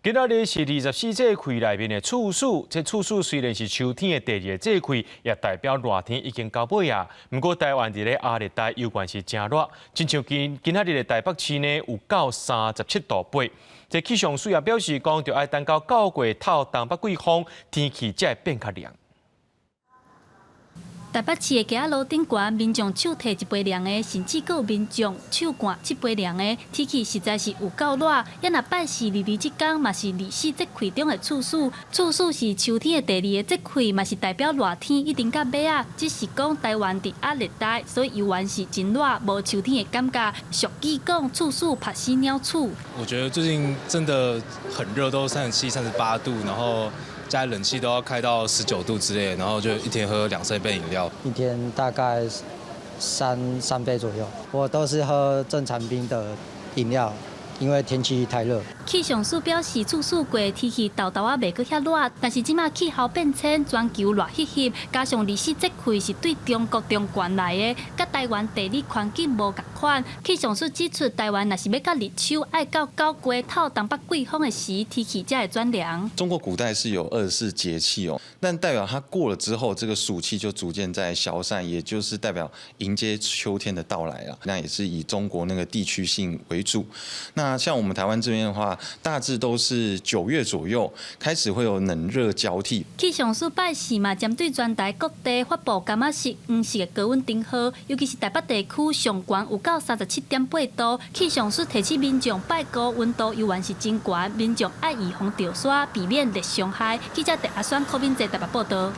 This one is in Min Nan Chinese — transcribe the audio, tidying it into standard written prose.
今仔日是二十四節氣內面的處暑，這處暑雖然是秋天的第二個節氣，也代表熱天已經到尾啊。毋過台灣佇咧亞熱帶，猶原是誠熱，親像今今仔日的台北市呢，有到37.8度。這氣象署也表示講，著愛等到九月透東北季風，天氣才會變較涼。台北市的街仔路頂懸，民眾手提一杯涼的，甚至閣有民眾手灌七杯涼的，天氣實在是有夠熱。也若拜四二二這工嘛是二十四節氣中的處暑，處暑是秋天的第二个節氣，嘛是代表熱天一定到尾仔。只是講台灣佇亞熱帶，所以猶原是真熱，無秋天的感覺。俗語講處暑拍死鳥鼠。我覺得最近真的很熱，都37、38度，然後家裡冷氣都要開到19度之類，然後就一天喝兩三杯飲料。一天大概三杯左右，我都是喝正常冰的飲料，因為天氣太熱。氣象署表示，處暑過天氣沓沓仔袂閣遐熱，但是這馬氣候變遷，全球熱翕翕，加上二十四節氣是對中國中懸來的，佮台灣地理環境無仝款。氣象署指出，台灣若是欲到入秋，愛到九月透東北季風的時，天氣才會轉涼。中國古代是有二十四節氣哦，但代表它過了之後，這個暑氣就逐漸在消散，也就是代表迎接秋天的到來了。那也是以中國那個地區性為主。那像我們台灣這邊的話，大致都是9月左右開始會有冷熱交替。氣象署拜四嘛，針對全台各地發布柑仔色、黃色的高溫燈號，尤其是台北地區上懸有到37.8度。氣象署提醒民眾，拜五溫度猶原是真懸，民眾愛預防著沙，避免熱傷害。記者鄭阿選、柯敏哲台北報道。